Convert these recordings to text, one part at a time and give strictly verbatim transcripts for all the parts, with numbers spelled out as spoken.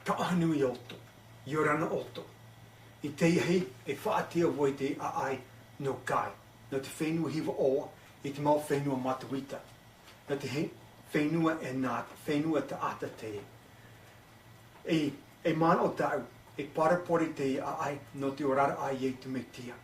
Ka ʻoaʻoa nui ʻoutou, ʻia ora na ʻoutou. I teie nei, e faʻaʻite vau i te ʻāʻai nō Kai, nō te fenua hiva ʻoa, i te mau fenua Matariki, nō te he-, fenua e nā, fenua taʻata teie. E, e manaʻo tāʻu, e parapore te ʻāʻai nō te oraraʻa a Iesu Mesia.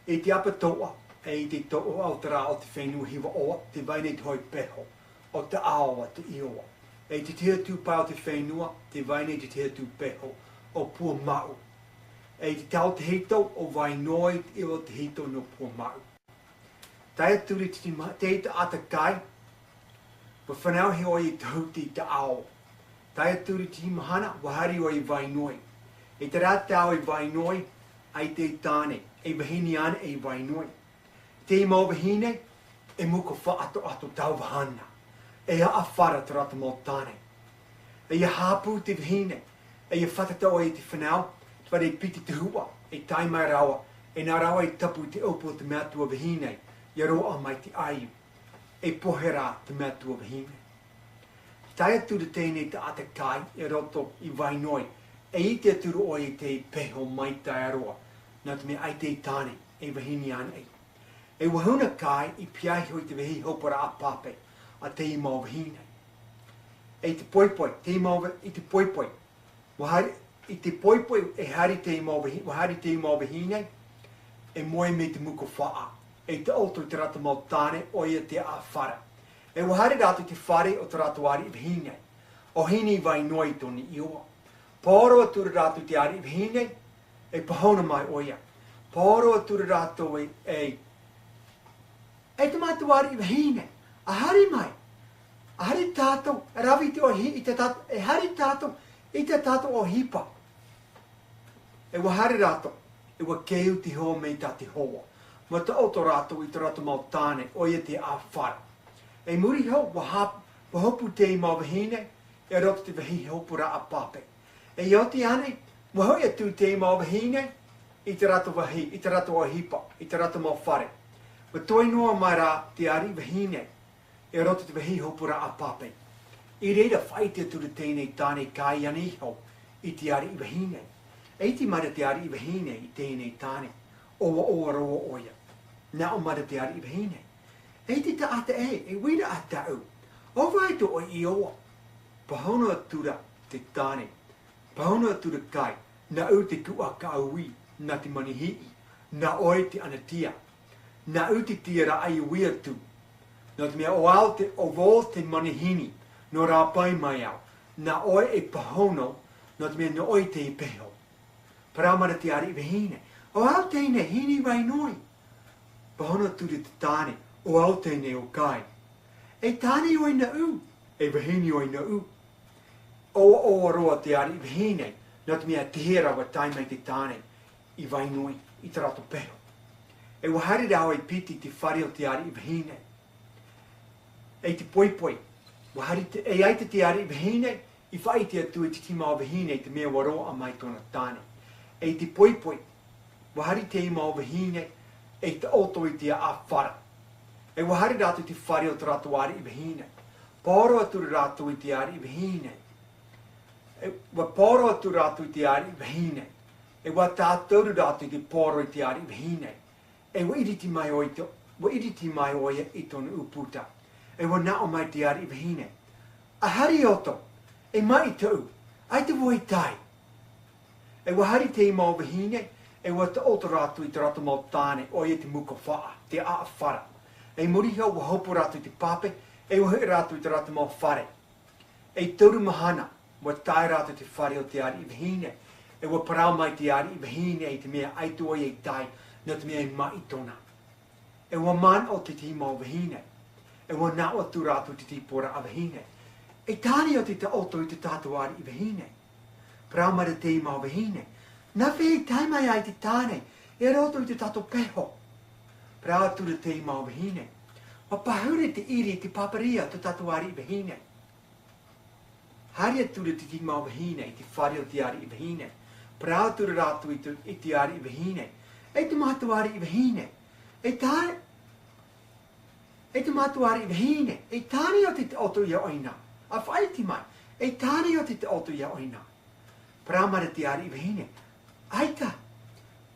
I te ʻāpōsetolo, e i te toʻoʻa o te rā o te fenua hiva ʻoa, tē vai nei te hōʻē peho, ʻo Taʻaoa te ʻīoa. E i te tahi atu pae o te fenua, tē vai nei te tahi atu peho, ʻo Puamaʻu. E i te taʻo tahito, ʻo Vainoi te ʻīoa tahito nō Puamaʻu. Tae atu i te tima, te taʻata Kai, ʻua fānauhia ʻoia i te huti i Taʻaoa. Tae atu i te mahana, ʻua haere ʻoia i Vainoi. I terā tau i Vainoi, ʻaita e tāne, e vahine anaʻe i Vainoi. Te mau vahine, e muka faʻaatoʻato tauvaha na. E ʻaʻafara terā mau tāne. ʻIa haʻapū te vahine, ʻia fātata ʻoia i te fānau, te fare piti te huʻa, e tae mai rāua, e nā rāua e tapu i te ʻōpū o te metua vahine, ʻia roaʻa mai te ʻaiū. E pohe rā te metua vahine. Tae atu ra teie taʻata Kai i roto i Vainoi, e ʻite atu ra ʻoia i te peho maitaʻi roa, nā te mea ʻaita e tāne, e vahine anaʻe. E ʻua huna Kai i piahi iho i te vāhi haʻapiʻiraʻa pape a te mau vahine. E i te poipoi, te mau va-, i te poipoi, ʻua haere, i te poipoi, e haere te mau vahi-, ʻua haere te mau vahine, e moe mai te muka faʻa, e taʻoto i terā mau tāne, ʻoia te ʻaʻafara. E ʻua haere rātou i te fare o terā ariʻi vahine, ʻo Hine Vainoi tōna ʻīoa. Pāhono atu ra rātou i te ariʻi vahine, e pāhono mai ʻoia. Pāhono atu ra rātou e, e, e te mau ariʻi vahine, ʻa haere mai. ʻA haere tātou, e rave i te ʻohipa, i te tat-, e haere tātou, i te tātou ʻohipa. E ʻua haere rātou, e ʻua keu te hoa mai tā te hoa. ʻUa taʻoto rātou i terā mau tāne, ʻoia te ʻaʻafara. I muri iho, ʻua hap-, ʻua hopu te mau vahine, i roto i te vāhi haʻapiʻiraʻa pape. E ʻia oti ānei, ʻua hoʻi atu te mau vahine, i terā vāhi, i terā ʻohipa, i terā mau fare. ʻUa toe noa mai rā te ariʻi vahine, i roto i te vāhi haʻapiʻiraʻa pape. I reira faʻaʻite atu ra teie tāne Kai ānei iho, i te ariʻi vahine. E ʻite mai ra te ariʻi vahine, i teie tāne, ʻoaʻoa roa ʻoia. Nā ʻō mai ra te ariʻi vahine. E te taʻata ē, e uiraʻa tāʻu. ʻO vai tō ʻoe ʻīoa? Pāhono atu ra te tāne. Pāhono atu ra Kai, nāʻu te kuʻa kaʻauī, nā te manihiʻi, nā ʻoe te ʻanatia. Nāʻu te tiaraʻa i ui atu. Nō te mea ʻo au te, ʻo vau te manihini, nō rāpae mai au. Nā ʻoe e pāhono, nō te mea nō ʻoe te peho. Parau mai ra te ariʻi vahine, ʻo au teie Hine Vainoi. Pāhono atu ra te tāne, ʻo au teie ʻo Kai. E tāne ʻoe nāʻu, e vahine ʻoe nāʻu. ʻOaʻoa roa te ariʻi vahine, nō te mea tē hea ra ʻua tae mai te tāne i Vainoi, i terā peho. E ʻua haere rāua i piti i te fare o te ariʻi vahine. E i te poipoi, ʻua haere te, e ʻaita te ariʻi vahine, i faʻaʻite atu i te mau vahine i te mea ʻua roaʻa mai tōna tāne. E i te poipoi, ʻua haere te mau vahine, e taʻoto i te ʻaʻafara. E ʻua haere rātou i te fare o terā ariʻi vahine. Pāhono atu ra rātou i te ariʻi vahine. E ʻua pāhono atu rātou i te ariʻi vahine. E ʻua tātau ra rātou i te pāhono i te ariʻi vahine. E ʻua iriti mai ʻoia i tō-, ʻua iriti mai ʻoia i tōna ʻūputa. E ʻua nā ʻō mai te ariʻi vahine. ʻA haere ʻoutou, e maʻi tōʻu, ʻaita vau e tae. E ʻua haere te mau vahine, e ʻua taʻoto rātou i terā mau tāne, ʻoia te muka faʻa, te ʻaʻafara. I muri iho ʻua hopu rātou i te pape, e ʻua hoʻi rātou i terā mau fare. E toru mahana, ʻua tae rātou i te fare o te ariʻi vahine. E ʻua parau mai te ariʻi vahine i te mea ʻaita ʻoia e tae, nō te mea e maʻi tōna. E ʻua manaʻo te mau vahine. E ʻua nā ʻō atu rātou i te mau vahine. E tāne ʻo te taʻoto i te tātou ariʻi vahine. Parau mai ra te mau vahine. Nā hea e tae mai ai te tāne, i roto i te tātou peho? Parau atu ra te mau vahine. ʻUa pāhono te ʻiri i te pāpāria o te tātou ariʻi vahine. Haere atu ra te mau vahine i te fare o te ariʻi vahine. Parau atu ra rātou i te, i te ariʻi vahine. E te mau ariʻi vahine. E tā-, e te mau ariʻi vahine. E tāne ʻo te taʻoto ia ʻoia na. ʻA faʻaʻite mai. E tāne o te taʻoto iā ʻoe nā. Parau mai ra te ariʻi vahine. ʻAita.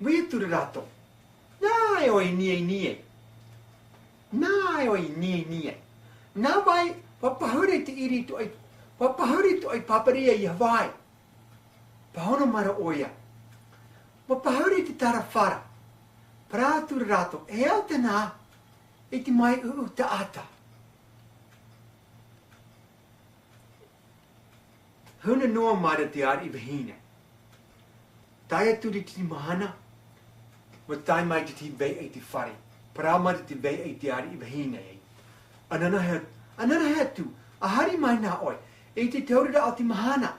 Uia atu ra rātou. Nā ʻoe e nieni ai. Nā ʻoe e nieni ai. Nā vai, ʻua pāhuri te ʻiri i tō ʻoe, ʻua pāhuri tō ʻoe pāpari ia vai. Pāhono mai ra ʻoia. ʻUa pāhuri te tara fara. Parau atu ra rātou, e au te nā, i te mau ʻūʻū taʻata. Huna noa mai ra te ariʻi vahine. Tae atu i te mahana, ʻua tae mai te vaiʻa i te fare. Parau mai ra te vaiʻa i te ariʻi vahine. Ananahi, ananahi atu, ʻa haere mai nā ʻoe, i te tauriraʻa o te mahana,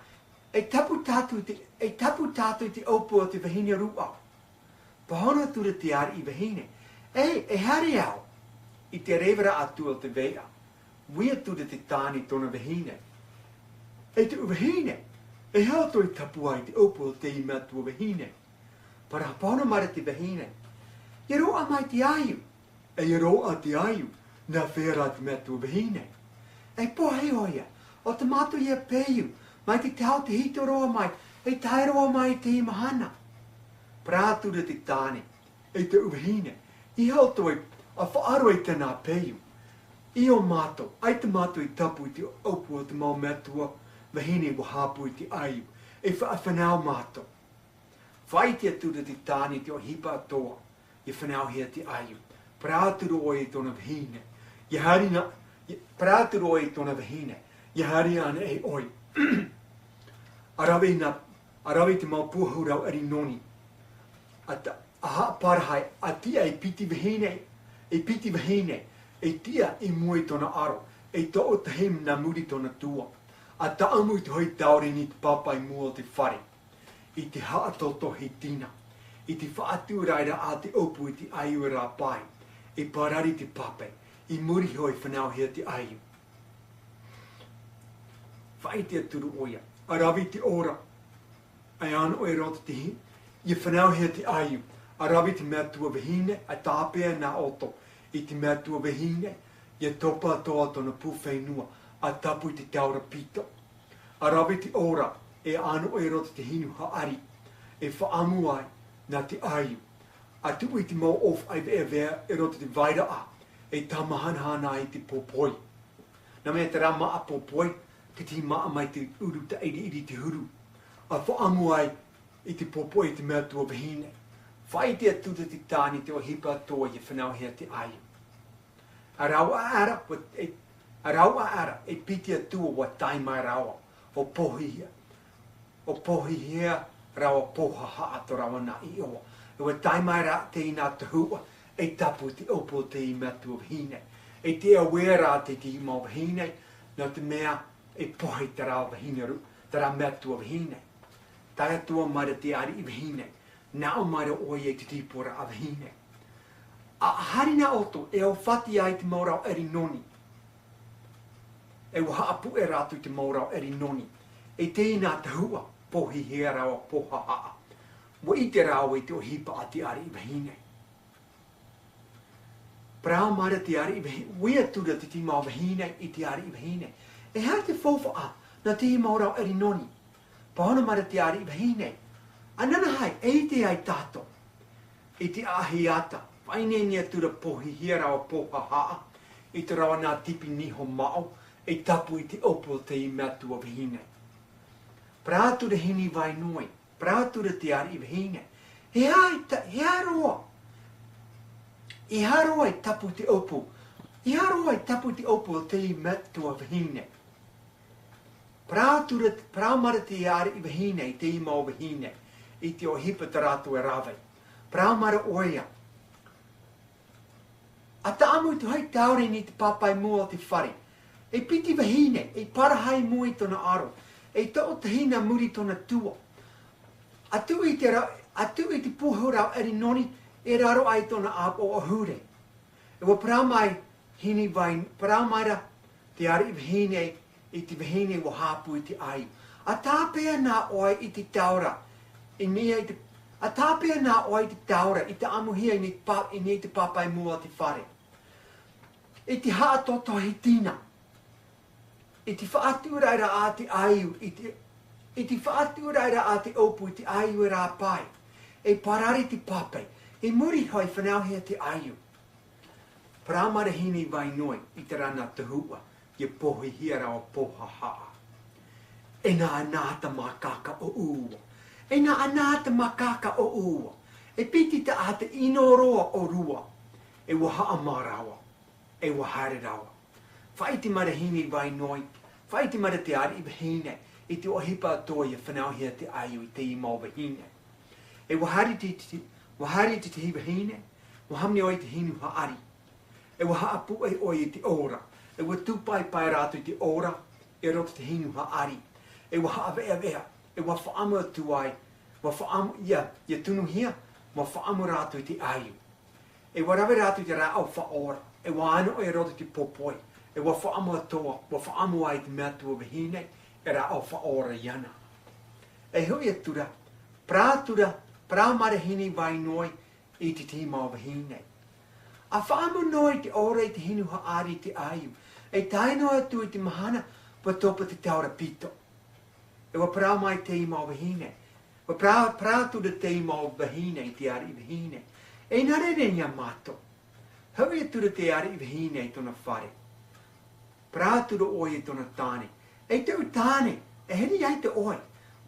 e tapu tātou te, e tapu tātou te ʻōpū o te vahine rūʻau. Pāhono atu ra te ariʻi vahine. E, e haere au, i te revaraʻa atu o te vaiʻa. Uia atu ra te tāne i tōna vahine. E te vahine, e aha tō e tapu ai te ʻōpū o te metua vahine. Parau, pāhono mai ra te vahine. ʻIa roaʻa mai te ʻaiū. E ʻia roaʻa te ʻaiū, nā fea rā te metua vahine. E pohe ʻoia, ʻo tā mātou ia peiū, mai te tahi te hito roa mai, e tae roa mai i te mahana. Parau atu ra te tāne, e te vahine, e aha tō e, ʻa faʻaroa i tāna peiū. ʻIa mātou, ʻaita mātou i tapu i te ʻōpū o te mau metua vahine ʻua haʻapū i te ʻaiū, e faʻa-, fānau mātou. Faʻaʻite atu ra te tāne i te ʻohipa atoʻa, ʻia fānauhia te ʻaiū. Parau atu ra ʻoia i tōna vahine. ʻIa haere na, ʻia, parau atu ra ʻoia i tōna vahine. ʻIa haere anaʻe ʻoe. ʻA rave nā, ʻa rave te mau puahu rauʻere noni. ʻA ta-, ʻa haʻaparahi, ʻa tiʻa e piti vahine, e piti vahine, e tiʻa i mua i tōna aro, e toʻotahi nā muri tōna tua. ʻA taʻamu i te hōʻē taore nā te pāpaʻi i mua o te fare. I te haʻatoto hei tina, i te faʻatūraʻa a te ʻōpū i te ʻaiū e rāpae, e parari te pape, i muri iho e fānauhia te ʻaiū. Faʻaʻite atu ra ʻoia, ʻa rave te ora, e ʻano e roto te hi-, ʻia fānauhia te ʻaiū, ʻa rave te metua vahine, ʻa tāpeʻa nā ʻoto, i te metua vahine, ʻia topa atoʻa tōna pū fenua, ʻa tapu i te taura pito. ʻA rave te ora, e ʻano e roto te hinu haʻari, e faʻaʻamu ai, nā te ʻaiū. ʻA tuʻu i te mau ʻōfaʻi veʻaveʻa e roto te vairaʻa, e tāmahanahana ai te pōpoi. Nā mea terā māʻa pōpoi, te tihi māʻa mai te ʻuru taʻiriʻiri te huru. ʻA faʻaʻamu ai i te pōpoi i te metua vahine. Faʻaʻite atu ra te tāne i te ʻohipa atoʻa ʻia fānauhia te ʻaiū. ʻA rāua aʻera, ʻua, e, ʻa rāua aʻera, e piti atu ʻua tae mai rāua, ʻo poʻihia, ʻo poʻihia rāua pōhahaʻa tō rāua nā ʻiʻoa. ʻUa tae mai ra teie nā tahuʻa, e tapu te ʻōpū o teie metua vahine. E te ʻāvae ra te, te mau vahine, nō te mea e pohe terā vahine ru-, terā metua vahine. Tae atu mai ra te ariʻi vahine. Nā ʻō mai ra ʻoia i te tīpōraʻa vahine. ʻA haere nā ʻoto, e ʻōfati ai te mau rauʻere noni. E ʻua haʻapuʻe rātou i te mau rauʻere noni. E teie nā tahuʻa, poʻihia rāua pōhahaʻa. ʻUa ʻite rāua i te ʻohipa a te ariʻi vahine. Parau mai ra te ariʻi vahi-, ui atu ra te mau vahine i te ariʻi vahine. E aha te faufaʻa, nā te mau rauʻere noni. Pāhono mai ra te ariʻi vahine. Ananahi, e ʻite ai tātou. I te ʻahiʻata, faʻaineine atu ra poʻihia rāua pōhahaʻa, i te rāua nā tipi niho maʻo, e tapu i te ʻōpū o teie metua vahine. Parau atu ra Hinivaiʻa nui, parau atu ra te ariʻi vahine. E aha i ta-, e aha roa. E aha roa e tapu te ʻōpū. E aha roa e tapu te ʻōpū o teie metua vahine. Parau atu ra, parau mai ra te ariʻi vahine i teie mau vahine, i te ʻohipa tā rātou e rave. Parau mai ra ʻoia. ʻA taʻamu i te hōʻē taore nā te pāpaʻi i mua o te fare. E piti vahine, e parahi i mua i tōna aro. E toʻotahi nā muri tōna tua. ʻA tuʻu i te ra-, ʻa tuʻu i te puahu rauʻere noni, e raro aʻe tōna ʻāpoʻo ʻahure. E ʻua parau mai Hinivaiʻa, parau mai ra te ariʻi vahine i te vahine ʻua haʻapū i te ʻaiū. ʻA tāpeʻa nā ʻoe i te taura, i niʻa i te, ʻa tāpeʻa nā ʻoe i te taura, i taʻamuhia i niʻa i te pā-, i niʻa i te pāpaʻi i mua o te fare. I te haʻatoto hei tina. I te faʻatuʻuraʻa a te ʻāiū, i te, i te faʻatuʻuraʻa a te ʻōpū i te ʻāiū e rāpae, e parare te pāpaʻi, i muri iho e fānauhia te ʻāiū. Parau mai te vahine i Vainoi i te rana tuhuʻa, ʻia poʻihia rāua pōhahaʻa. E nā, e nā ata mākākā ʻōʻua. E nā, e nā ata mākākā ʻōʻua. E piti taʻata ʻino roa ʻōrua. E ʻua haʻamā rāua. E ʻua haere rāua. Faʻaʻite mai te vahine i Vainoi, faʻaʻite mai te ariʻi vahine, i te ʻohipa atoʻa ʻia fānauhia te ʻāiū i teie mau vahine. E ʻua haere te, te, ʻua haere te tahi vahine, ʻua hāmani ʻoia i te hinu haʻari. E ʻua haʻapūai ʻoia i te ora. E ʻua tūpaepae rātou i te ora, i roto i te hinu haʻari. E ʻua haʻaveʻaveʻa, e ʻua faʻaʻamu atu ai, ʻua faʻaʻamu, ʻia, ʻia tunuhia, ʻua faʻaʻamu rātou i te ʻāiū. E ʻua rave rātou i te rāʻau faʻaora, e ʻua ʻano i roto i te pōpoe, e ʻua faʻaʻamu atoʻa, ʻua faʻaʻamu ai te metua vahine, e rāʻau faʻaora iāna. E hoʻi atu ra, parau atu ra, parau mai te vahine i Vainoi i te tahi mau vahine. ʻA faʻaʻamu noa i te ora i te hinu haʻari i te ʻāiū, e tae noa atu i te mahana, ʻua topa te taura pito. E ʻua parau mai teie mau vahine. ʻUa parau, parau atu ra teie mau vahine i te ariʻi vahine. E nā reira nei mātou. Hoʻi atu ra te ariʻi vahine i tōna fare. Parau atu ra ʻoia i tōna tāne. E te ʻu tāne, e heni ai te ʻoe.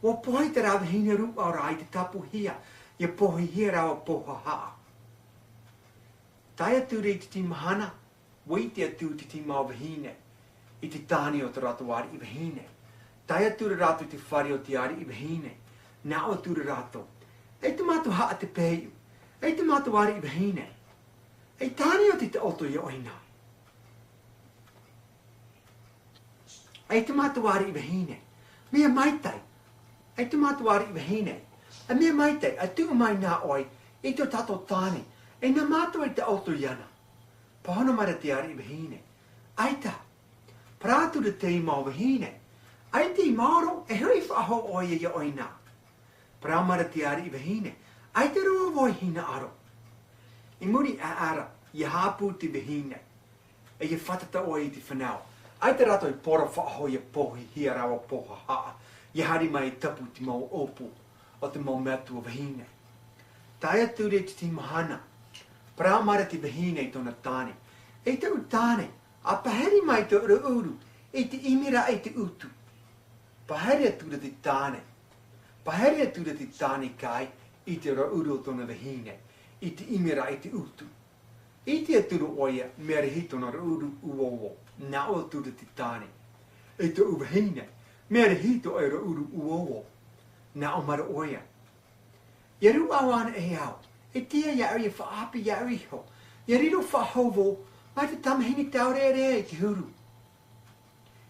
ʻUa pohe te rā vahine rūʻau ra i te tapuhia, ʻia poʻihia rāua pōhahaʻa. Tae atu ra i te tahi mahana, ʻua ʻite atu te tahi mau vahine i te tāne o tō rātou ariʻi vahine. Tae atu ra rātou i te fare o te ariʻi vahine, nā ʻō atu ra rātou, "E te mātou haʻa te peʻu, e te mātou ariʻi vahine, e tāne ʻo te taʻoto iā ʻoe nā." E te mātou ariʻi vahine, mea maitaʻi. E te mātou ariʻi vahine, e mea maitaʻi, ʻa tuʻu mai nā ʻoe i tō tātou tāne, e nā mātou e taʻoto iāna. Pāhono mai ra te ariʻi vahine, "ʻAita." Parau atu ra teie mau vahine, "ʻAita i maoro, e hoʻi faʻahou ʻoia iā ʻoe nā." Parau mai ra te ariʻi vahine, "ʻAita roa vau e hinaʻaro." I muri aʻe ra, ʻia haʻapū te vahine. E ʻia fātata ʻoia i te fānau. ʻAita rātou e poro faʻahou ʻia poʻihia rāua pōhahaʻa, ʻia haere mai e tapu te mau ʻōpū o te mau metua vahine. Tae atu ra i te tahi mahana, parau mai ra te vahine i tōna tāne, "E te ʻu tāne, ʻa pāhiri mai tō ʻuruʻuru i te ʻimiraʻa i te utu." Pāhiri atu ra te tāne. Pāhiri atu ra te tāne kai i te rauʻuru o tōna vahine, i te ʻimiraʻa i te utu. ʻIte atu ra ʻoia, mea rahi tōna rauʻuru uouo, nā ʻō atu ra te tāne. E tōʻu vahine, mea rahi tō ʻoe rauʻuru uouo, nā ʻō mai ra ʻoia. ʻIa rūʻau anaʻe au, e tiʻa iāʻu ʻia faʻaʻapi iāʻu iho, ʻia riro faʻahou vau, mai te tamahine taurearea i te huru.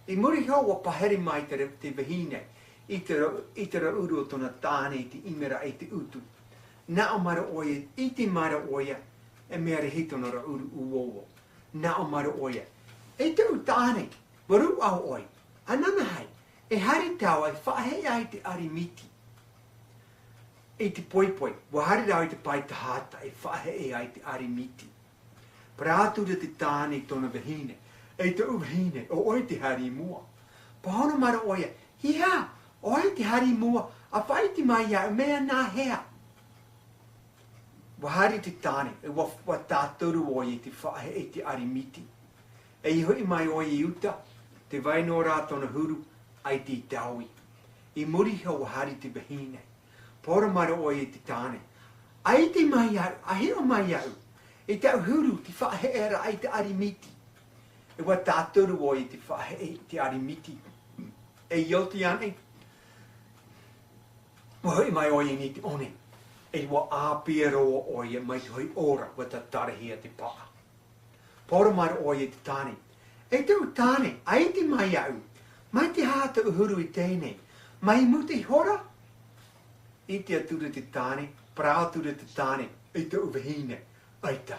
I muri iho ʻua pāhiri mai te, te vahine, i te ra-, i te rauʻuru o tōna tāne i te ʻimiraʻa i te utu. Nā ʻō mai ra ʻoia, ʻite mai ra ʻoia, e mea rahi tōna rauʻuru uouo. Nā ʻō mai ra ʻoia, e tōʻu tāne, ʻua rūʻau ʻoe, ananahi, e haere tāua e faʻaheʻe ai te ʻarimiti. I te poipoi, ʻua haere rāua i te pae tahaʻa e faʻaheʻe ai te ʻarimiti. Parau atu ra te tāne i tōna vahine, e tōʻu vahine, ʻo ʻoe te haere i mua. Pāhono mai ra ʻoia, ʻeiaha, ʻo ʻoe te haere i mua, ʻa faʻaʻite mai iāʻu, mea nāhea. ʻUa haere te tāne, e ʻua, ʻua tātaru ʻoia i te faʻaheʻe i te ʻarimiti. E i hoʻi mai ʻoia i uta, tē vai noa ra tōna huru, ʻaita i taui. I muri iho ʻua haere te vahine. Pāhono mai ra ʻoia i te tāne. ʻAita mai iāʻu, ʻa hiʻo mai iāʻu. I tāʻu huru, te faʻaheʻeraʻa i te ʻarimiti. E ʻua tātaru ʻoia i te faʻaheʻe i te ʻarimiti. E i oti anaʻe, ʻua hoʻi mai ʻoia i niʻa i te ʻōne. E ʻua ʻāpī roa ʻoia mai te hoʻi ora, ʻua tātarahia te paʻa. Pāhono mai ra ʻoia i te tāne. E tōʻu tāne, ʻaita mai iāʻu. Mai te aha tōʻu huru i teie nei? Mai mūtaʻi iho ra? ʻIte atu ra te tāne, parau atu ra te tāne, e tōʻu vahine, ʻaita.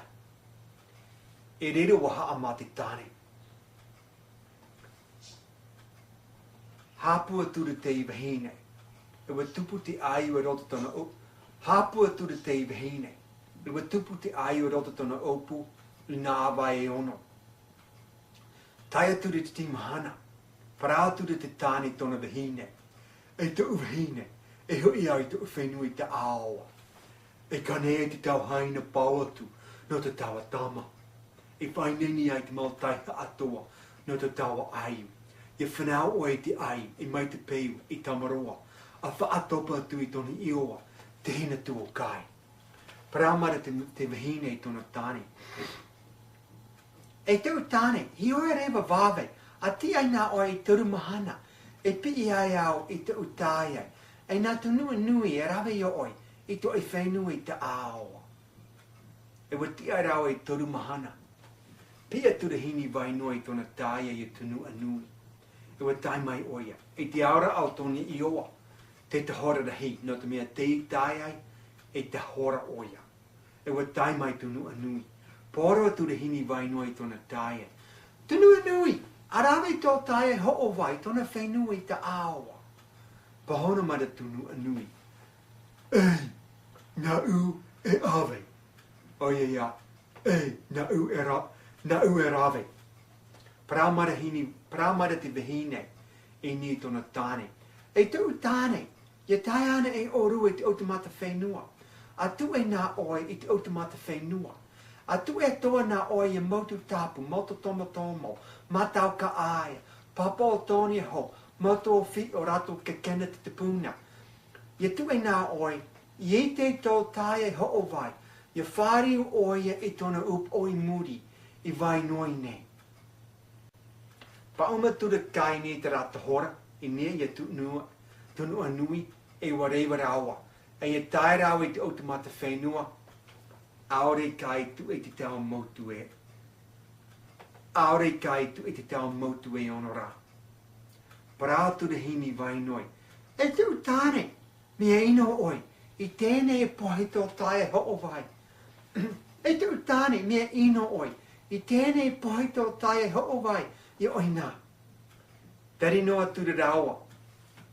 I reira ʻua haʻamā te tāne. Haʻapū atu ra te vahine, e ʻua tupu te ʻāiū i roto tōna ʻō-, haʻapū atu ra te vahine, e ʻua tupu te ʻāiū i roto tōna ʻōpū, i nā ʻāvae e ono. Tae atu ra te tahi mahana, Parau atu ra te tāne i tōna vahine, e tōʻu vahine, e hoʻi au i tōʻu fenua i te ʻāoa. E ka neʻi te tauhaina pau atu nō te taua tama. E faʻaineine ai te mau taihaʻa toa nō te taua ʻaiū. E fānau ʻoe i te ʻaiū, e mai te peu, i Tamaroa, ʻa faʻatopa atu i tōna ʻiʻoa, te Hinatuokai. Parau mai ra te, te vahine i tōna tāne. E tōʻu tāne, hiʻo e reva vave, ʻa tiʻa na ʻoe i toru mahana, e piʻi ai au i tōʻu tāiai, e nā Tunuʻanui e rave ʻoe i tōʻu fenua i te ʻāoa. E ʻua tiʻa rāua i toru mahana. Piʻi atu ra Hinivainoa i tōna tāiai a Tunuʻanui. E ʻua tae mai ʻoia, i te auraʻa o tōna ʻiʻoa, te tahora rahi, nō te mea tei tāiai, e tahora ʻoia. E ʻua tae mai Tunuʻanui. Poro atu ra Hinivainoa i tōna tāiai. Tunuʻanui, ʻa rave tō tāiai hoʻovai i tōna fenua i te ʻāoa. Pāhono mai ra Tunuʻanui. Ei, nāʻu e ʻave. ʻOia ia, ei, nāʻu e ra-, nāʻu e rave. Parau mai ra Hini, parau mai ra te vahine i niʻa i tōna tāne. E tōʻu tāne, ʻia tae ana e ʻōrua i te ʻau tamata fenua. ʻA tuʻe na ʻoe i te ʻau tamata fenua. ʻA tuʻe atoʻa na ʻoe i a Motu Tapu, Motu Tomotomo, Matau Kaʻaea, Papa o Toniaho, Motu o Fiʻo, rātou Kekena te tupuna. ʻIa tuʻe na ʻoe, ʻia ʻite i tō tāiai hoʻovai, ʻia fāriu ʻoia i tōna upoʻo i muri, i Vainoi nei. Paʻuma atu ra Kaini i terā tahora, i niʻa ia Tunu-, Tunuʻanui, e ʻua reva rāua, e ʻia tae rāua i te ʻau tamata fenua, ʻaore i kā e tuʻe i te taua motu e, ʻaore i kā e tuʻe i te taua motu e ono ra. Parau atu ra Hinivainoa. E tōʻu tāne, mea ʻino ʻoe, i teie nei e pohe tō tāiai hoʻovai. E tōʻu tāne, mea ʻino ʻoe, i teie nei e pohe tō tāiai hoʻovai, ʻia ʻoe na. Tari noa atu ra rāua,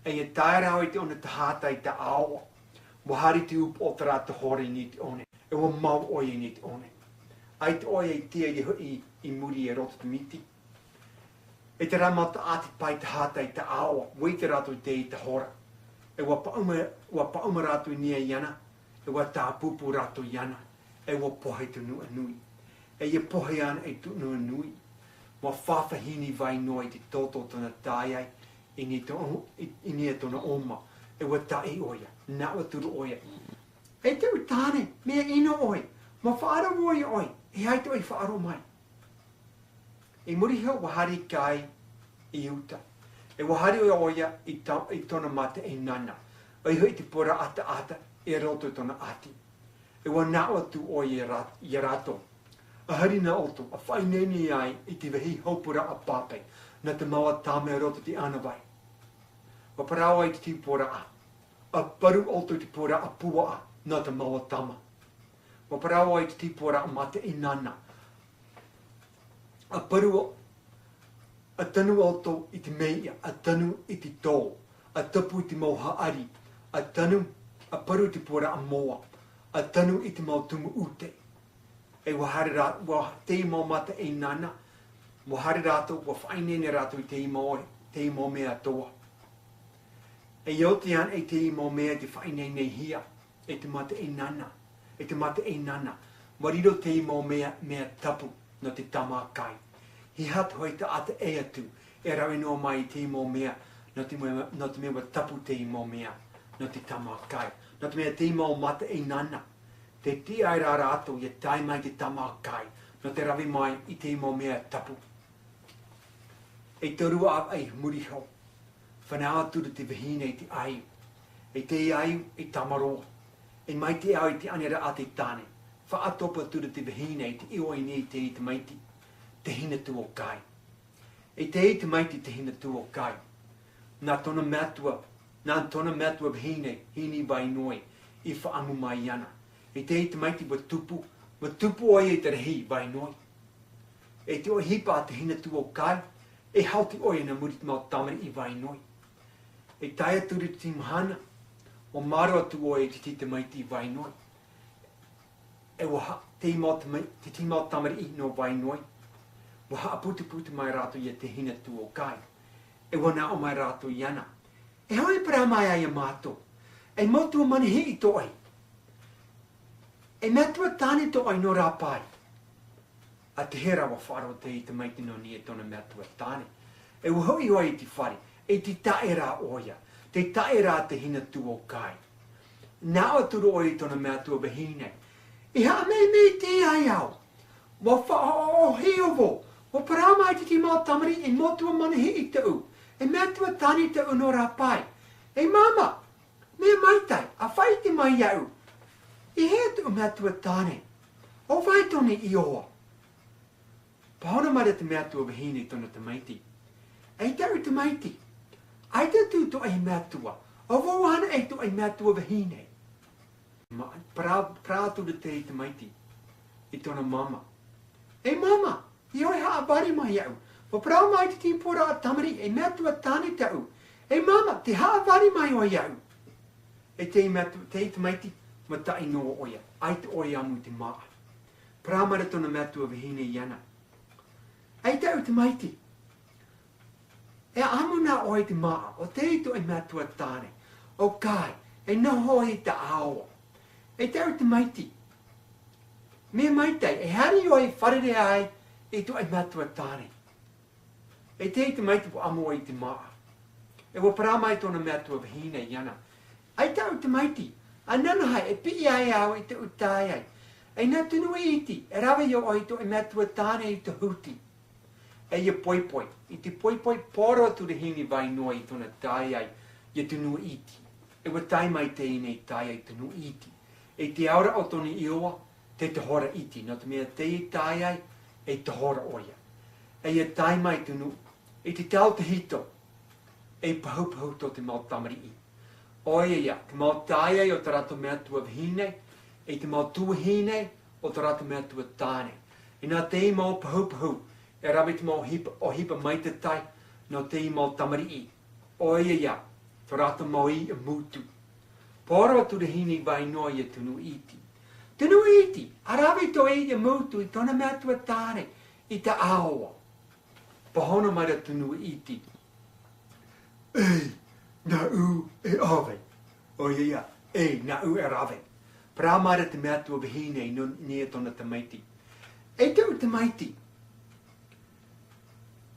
e ʻia tae rāua i te ʻona taʻata i te ʻāoa. ʻUa haere te upoʻo o terā tahora i niʻa i te ʻone. E ʻua mau ʻoia i niʻa i te ʻone. ʻAita ʻoia i tīaʻi hoʻi i muri e roto te miti. E terā mau taʻata pae taʻata i te ʻāoa, ʻua ʻite rātou i teie tahora. E ʻua paʻuma, ʻua paʻuma rātou i niʻa iāna, e ʻua tāpūpū rātou iāna, e ʻua pohe Tunuʻanui. E ʻia pohe ana e Tunuʻanui. ʻUa fāfā Hinivainoa i te toto o tōna tāiai, i niʻa i tō-, i, i niʻa i tōna ʻōma, e ʻua taʻi ʻoia, nā ʻua turu ʻoia. E tōʻu tāne, mea ʻino ʻoe, ʻua faʻaroʻo ʻoe, e ʻaita ʻoe i faʻaroʻo mai. I muri iho ʻua haere i kā e i uta. E ʻua haere ʻoia i ta-, i tōna mataʻeinaana. ʻOia hoʻi te pūraʻa taʻata i roto i tōna ʻati. E ʻua nā ʻō atu ʻoia ia rā-, ia rātou. ʻA haere na ʻoutou, ʻa faʻaineine ai i te vāhi haupūraʻa pāpaʻi, nā te mau tama i roto i te ʻānāvai. ʻUa parau ai te pūraʻa. ʻA paru ʻoutou i te pūraʻa puaʻa nā te mau tama. ʻUa parau ai te pūraʻa mataʻeinaana. ʻA paru ʻo-, ʻa tanu ʻoutou i te meiʻa, ʻa tanu i te tō, ʻa tapu i te mau haʻari, ʻa tanu, ʻa paru i te pūraʻa moa, ʻa tanu i te mau tumu ʻūtē. E ʻua haere rā-, ʻua, teie mau mataʻeinaana, ʻua haere rātou, ʻua faʻaineine rātou i teie mau, teie mau mea atoʻa. E ʻia oti ana i teie mau mea i te faʻaineinehia, e te mataʻeinaana, e te mataʻeinaana. ʻUa riro teie mau mea, mea tapu nō te tamaʻa kai. Hiʻo atu hoʻi taʻata ʻē atu, e rave noa mai i teie mau mea, nō te mea, nō te mea ʻua tapu teie mau mea, nō te tamaʻa kai. Nō te mea teie mau mataʻeinaana, tē tiʻa ai ra rātou ʻia tae mai te tamaʻa kai, nō te rave mai i teie mau mea tapu. E toru ʻāvaʻe i muri iho, fānau atu ra te vahine i te ʻaiū. I te ʻaiū, i Tamaroa. E mai te ao i te aniraʻa a te tāne, faʻatopa atu ra te vahine i te ʻiʻoa i niʻa i te tamaiti, te Hinatuokai. I te tamaiti te Hinatuokai. Nā tōna metua, nā tōna metua vahine, Hinivainoa, i faʻaʻamu mai ana. I te tamaiti ʻua tupu, ʻua tupu ʻoia i te rahi i Vainoi. I te ʻohipa a te Hinatuokai, e haoti ʻoia nā muri i te mau tamariʻi i Vainoi. I tae atu ra i te mahana, ʻua mārō atu ʻoia i te tamaiti i Vainoi. E ʻua ha-, te mau tama-, te mau tamariʻi nō Vainoi. ʻUa haʻaputuputu mai rātou ia te Hinatuokai. E ua nā ʻō mai rātou iāna, e hoʻi parau mai ai iā mātou, e metua manuhia ʻitoʻa, e metua tāne ʻitoʻa nō Rāpae. ʻA tē hea rā ua faʻaroʻo te tamaiti nō niʻa i tōna metua tāne. E ua hoʻi ʻoia i te fare, e tē taʻe ra ʻoia, tē taʻe ra te hina tuō kai. Nā ʻō atu ra ʻoia i tōna metua vahine, e haʻameimei ʻite ai au. Ua faʻaʻohipa, ua parau mai te mau tamariʻi, e metua manuhia ʻitoʻa, e metua tāne ʻitoʻa nō Rāpae. E māmā, mea maitaʻi, ʻa faʻaʻite mai iāʻu, e hea tōʻu metua tāne? ʻO vai tōna iʻoa? Pāhono mai ra te metua vahine i tōna tamaiti, e taʻu tamaiti, ʻaita atu tōʻu metua, ʻo vau ānei tōʻu metua vahine. Ma-, parau, parau atu ra te tamaiti i tōna māmā, e māmā, e ʻoe haʻavari mai iāʻu. Ua parau mai te tīpōraʻa tamariʻi, e metua tāne taʻu. E māmā, tē haʻavari mai ʻoe iāʻu. E te metua, te tamaiti, mataʻi noa ʻoia, ʻaita ʻoia ʻamu i te māʻa. Parau mai ra tōna metua vahine iāna, e taʻu tamaiti, e ʻamu na ʻoe i te māʻa, ʻo tei tōʻu metua tāne, ʻo kai, e noho i te ʻāoa. E taʻu tamaiti, mea maitaʻi, e haere ʻoe e fārerei ai i tōʻu metua tāne. E te tamaiti, ua ʻamu ʻoia i te māʻa. E ua parau mai tōna metua vahine iāna, e taʻu tamaiti, ʻa nānahi, e piʻi ai au i tōʻu tāiai, e nā tunu iti, e rave ʻoe i tōʻu metua tāne i te huti. E ia poipoi, i te poipoi, poro atu ra hina vai noa i tōna tāiai, ia tunu iti. E ua tae mai teie tāiai tunu iti. E te ao ra o tōna iʻoa, te tohora iti, nō te mea teie tāiai, e tohora ʻoia. E ia tae mai tunu, i te tau tahito, e pahupahu tō te mau tamariʻi. ʻOia ia, te mau tāiai o tā rātou metua vahine, e te mau tuahine o tā rātou metua tāne. E nā te mau pahupahu, e rave te mau ʻohipa, ʻohipa maitaʻi, nō te mau tamariʻi. ʻOia ia, tō rātou mau iʻa mūtu. Poro atu ra hina vai noa ia tunu iti. Tunu iti, ʻa rave tō iʻa mūtu i tōna metua tāne, i te ʻāoa. Pāhono mai ra tunu iti, ei, nāʻu e rave. ʻOia ia, ei, nāʻu e rave. Parau mai ra te metua vahine nō niʻa i tōna tamaiti, e taʻu tamaiti,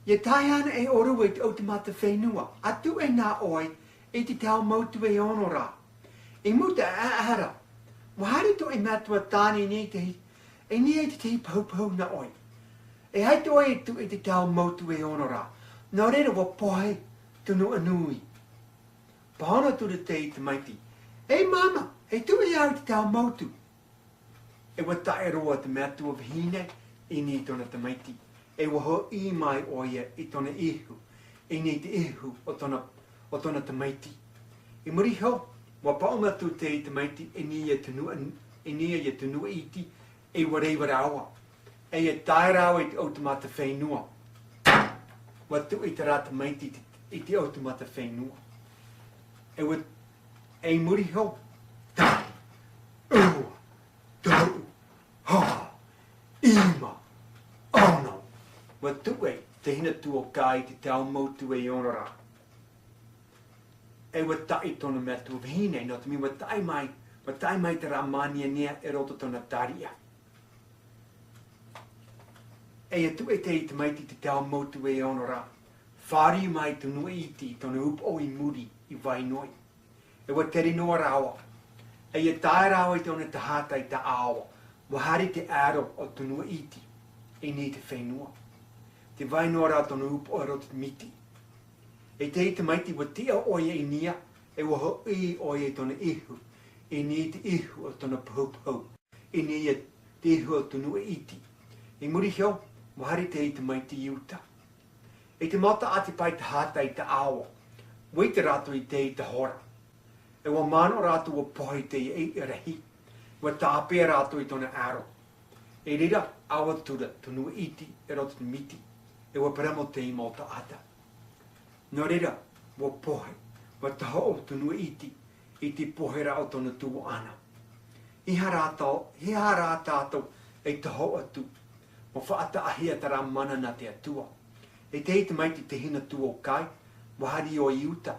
ia tae ānei ʻōrua i te ʻotu mata fenua, ʻa tuʻu na ʻoe i te tau motu e ono ra. I mūtaʻa ra, ua haere tōʻu metua tāne i niʻa i te, i niʻa i te tahi pahupahu nā ʻoe. E ʻaita ʻoe e tuʻu i te tau motu e ono ra, nō reira ua pohe tōna nui. Pāhono atu ra te tamaiti, e māmā, e tuʻu au i te tau motu. E ua tae roa te metua vahine i niʻa i tōna tamaiti. E ua hoʻi mai ʻoia i tōna ihu, i niʻa i te ihu o tōna, o tōna tamaiti. I muri iho, ua paʻuma atu te tamaiti i niʻa i tunu, i niʻa i tunu iti, e ua rave rāua. E ia tae rāua i te ʻotu mata fenua. Ua tuʻu i te rā tamaiti i te, i te ʻotu mata fenua. E ua, e i muri iho, tahi, ua, toru, hā, ʻima, ono. Ua tuʻu te hina tuō kai i te tau motu e ono ra. E ua tae tōna metua vahine, nō te mea ua tae mai, ua tae mai te rā māniania i roto tōna tariʻa. E ia tuʻu te tamaiti i te tau motu e ono ra, fāriu mai tunu iti i tōna upoʻo i muri i vai noa. E ua tere noa rāua. E ia tae rāua i tōna taʻata i te ʻāoa, ua haere te aro o tunu iti i niʻa i te fenua. Tē vai noa ra tōna upoʻo i roto i te miti. E te tamaiti ua tiʻa ʻoia i niʻa, e ua hoʻi ʻoia i tōna ihu, i niʻa i te ihu o tōna pahupahu, i niʻa i te ihu o tunu iti. I muri iho, ua haere te tamaiti i uta. I te mau taʻata pae taʻata i te ʻāoa, ua ʻite rātou i te, i te hora. E ua manaʻo rātou ua pohe te iʻa rahi, ua tāpeʻa rātou i tōna aro. I reira, ʻaua atu ra tunu iti i roto i te miti, e ua parau mai te mau taʻata. Nō reira, ua pohe, ua tahoʻo tunu iti i te poheraʻa o tōna tuaʻana. Hiʻo rā tātou, hiʻo rā tātou e tahoʻo atu, ua faʻataʻahia terā mana nā te Atua. E te tamaiti te hina tuō kai, ʻUa haere ʻoia i uta,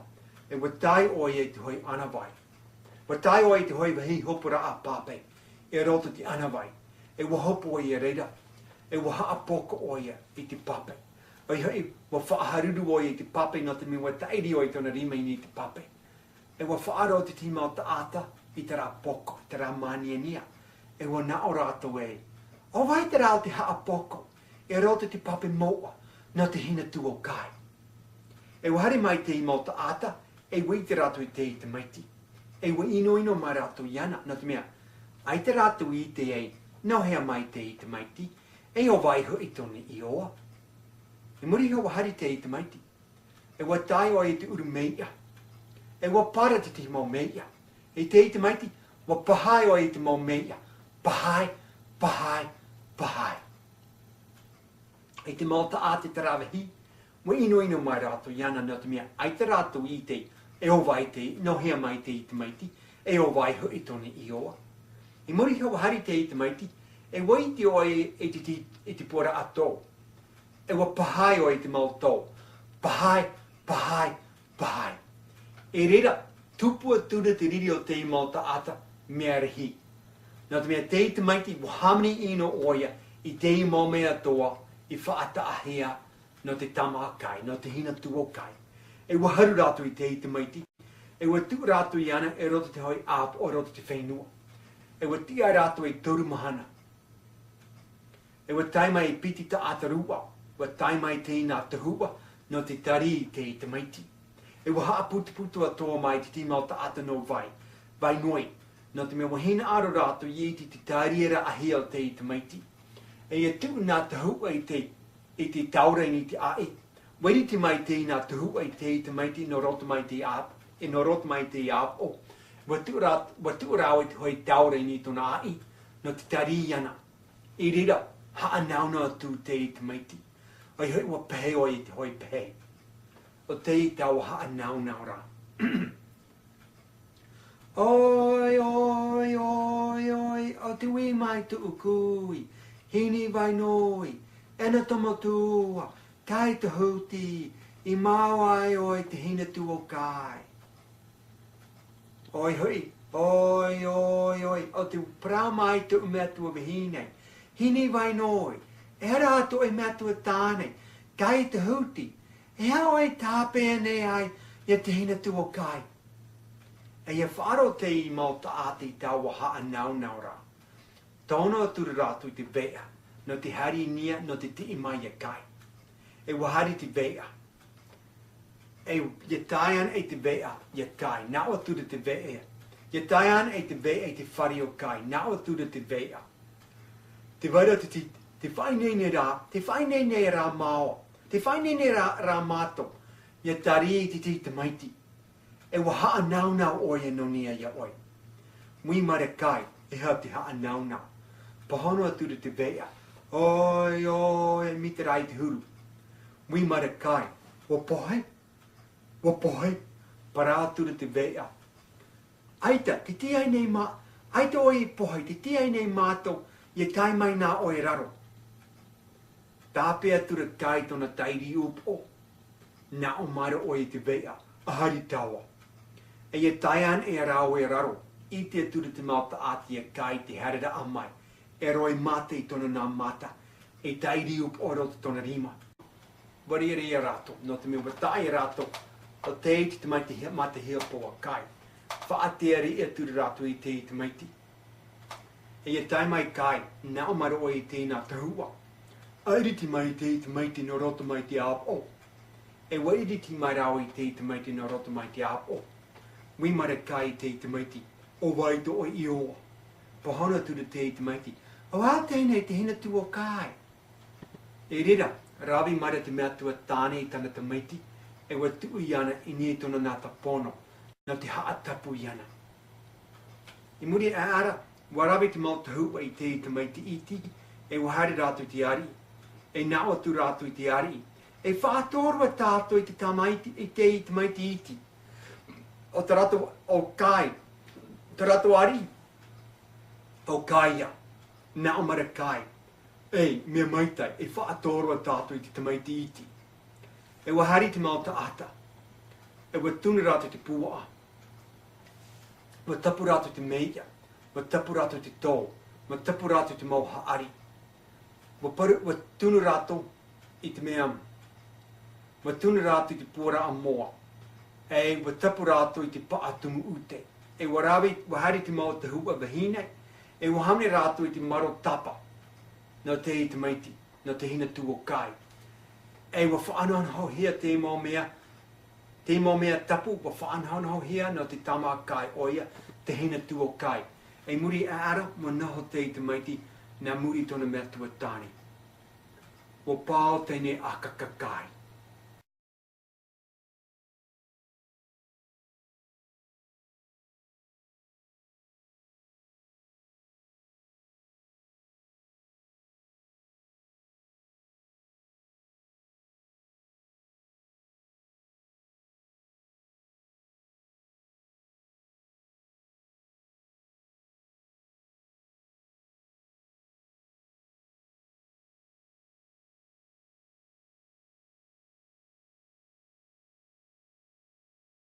e ʻua tae ʻoia i te hōʻē ʻānāvai. ʻUa tae ʻoia i te hōʻē vāhi hoporaʻa pāpaʻi, i roto i te ʻānāvai. E ʻua hopo ʻoia i reira, e ʻua haʻapoko ʻoia i te pāpaʻi. ʻOia hoʻi, ʻua faʻaharuru ʻoia i te pāpaʻi, nō te mea ʻua tāʻiri ʻoia i tōna rima i niʻa i te pāpaʻi. E ʻua faʻaroʻo te tahi mau taʻata i terā poko, i terā māniania. E ʻua naʻo rātou ē, ʻo vai terā ʻo tē haʻapoko i roto i te pāpaʻi mouʻa nō te hina tuōkai? E ʻua haere mai te mau taʻata, e ʻua ʻite rātou i te tamaiti. E ʻua ʻinoʻino mai rātou iāna, nō te mea, ʻaita rātou i ʻite ai nō hea mai te tamaiti, e ʻo vai hoʻi tōna iʻoa. I muri iho ʻua haere te tamaiti. E ʻua tae ʻoia i te ʻuru meiʻa. E ʻua para te tahi mau meiʻa. I te tamaiti, ʻua pāhae ʻoia i te mau meiʻa. Pāhae, pāhae, pāhae. I te mau taʻata i terā vāhi, ʻua ʻinoʻino mai rātou iāna, nō te mea, ʻaita rātou i ʻite, e ʻo vai te, nō hea mai te tamaiti, e ʻo vai hoʻi tōna iʻoa. I muri iho ʻua haere te tamaiti, e ʻua ʻite ʻoia i te, te, i te puaraʻa tō. E ʻua pāhae ʻoia i te mau tō. Pāhae, pāhae, pāhae. I reira, tupu atu ra te riri o te mau taʻata mea rahi. Nō te mea te tamaiti, ʻua hāmani ʻino ʻoia i te mau mea atoʻa i faʻataʻahia nō te tamaʻa kai, nō te hina tuōkai. E ʻua haru rātou i te tamaiti. E ʻua tuʻu rātou iāna i roto i te hōʻē ʻāpoʻo, i roto i te fenua. E ʻua tiʻa rātou e toru mahana. E ʻua tae mai e piti taʻata rua, ʻua tae mai te nā tahuʻa, nō te tāriʻi i te tamaiti. E ʻua haʻaputuputu atoʻa mai te tahi mau taʻata nō vai, vai noa, nō te mea ʻua hinaʻaro rātou i te, te tāriʻiraʻahia o te tamaiti. E ʻua tuʻu nā tahuʻa i te, i te taura i niʻa i te ʻāʻī. ʻUa iriti mai te nā tahuʻa i te tamaiti nō roto mai te ʻāp-, e nō roto mai te ʻāpoʻo. ʻUa tuʻu rā, ʻua tuʻu rāua i te hōʻē taura i niʻa i tōna ʻāʻī, nō te tāriʻi iāna. I reira, haʻanaunau atu te tamaiti. ʻOia hoʻi, ʻua pehe ʻoia i te hōʻē pehe. ʻO tei taua haʻanaunau ra. Oi, oi, oi, oi, ʻo tē ui mai tōʻu kui, Hinivai noa, e nā Tomotua, Kaitahuti, i maoro ai ʻoe i te hina tuōkai. ʻOia hoʻi, oi, oi, oi, ʻo tē parau mai tōʻu metua vahine, Hinivai noa, e aha atu ʻoe metua tāne, Kaitahuti, e aha ʻoe e tāpeʻa nei ai ia te hina tuōkai? E ʻua faʻaroʻo te mau taʻata i taua haʻanaunau ra. Tono atu ra rātou i te veʻa, nō te haere i niʻa, nō te tiʻi mai ia kai. E ʻua haere te veʻa. E ʻua tae ana i te veʻa ia kai, naʻo atu ra te veʻa. ʻUa tae ana i te veʻa i te fare o kai, naʻo atu ra te veʻa. Tē vai ra te, te, tē faʻaineine ra, tē faʻaineine ra māua, tē faʻaineine ra, ra mātou, ʻia tāriʻi i te, te tamaiti. E ʻua haʻanaunau ʻoia nō niʻa iā ʻoe. Moʻe mai ra kai, e aha te haʻanaunau? Pāhono atu ra te veʻa. Oi, oi, e mita rā i te huru. Moʻe mai ra kai, ʻua pohe, ʻua pohe, parau atu ra te veʻa. ʻAita, tē tiʻa nei mā-, ʻaita ʻoe i pohe, tē tiʻa nei mātou, ʻia tae mai nā ʻoe i raro. Tāpeʻa atu ra kai tōna tāiri upoʻo. Naʻo mai ra ʻoe i te veʻa, ʻaita rā taua. E ʻua tae ana rāua i raro, ʻite atu ra te mau taʻata ia kai te haereraʻa mai, e rave mata i tōna nā mata, e tāiri upoʻo i roto tōna rima. ʻUa riro rātou, nō te mea ʻua tae rātou, ʻo tei te tamaiti hia-, mata hiapo a kai. Faʻatere atu ra rātou i te tamaiti. E ʻua tae mai kai, naʻo mai ra ʻoe i te nā tahuʻa. ʻA iriti mai te tamaiti nō roto mai te ʻāpoʻo. E ʻua iriti mai rāua i te tamaiti nō roto mai te ʻāpoʻo. Moʻe mai ra kai i te tamaiti, ʻo vai tō ʻoe iʻoa? Pāhono atu ra te tamaiti, ʻo vai teie nei te hina tuōkai? I reira, rave mai ra te metua tāne i tāna tamaiti, e ʻua tuʻu iāna i niʻa i tōna nā tapono, nō te haʻatapu iāna. I muri iho ra, ʻua rave te mau tahuʻa i te tamaiti iti, e ʻua haere rātou i te ariʻi, e naʻo atu rātou i te ariʻi, e faʻatoro atu tātou i te tamaiti, i te tamaiti iti. ʻO tā rātou, ʻo kai, tā rātou ariʻi, ʻo kai ia, naʻo mai ra kai. Ei, mea maitaʻi, e faʻatoro atu tātou i te tamaiti iti. E ʻua haere te mau taʻata. ʻE ua tunu rātou i te puaʻa. Ua tapu rātou i te meiʻa. Ua tapu rātou i te tō. Ua tapu rātou i te mau haʻari. Ua paru, ua tunu rātou i te mea. Ua tunu rātou i te puaraʻa moa. ʻE ua tapu rātou i te paʻa tumu ʻute. ʻE ua rave, ua haere te mau tahuʻa vahine. ʻE ua haere rātou i te maro tapa. Nō te tamaiti, nō te hina tuō kai. ʻE ua faʻanahonahohia te mau mea, te mau mea tapu, ua faʻanahonahohia nō te tama kai ʻoia, te hina tuō kai. ʻE i muri iho ā, ua noho te tamaiti, nā muri i tōna metua tāne. Ua pau teie ʻākaka kai.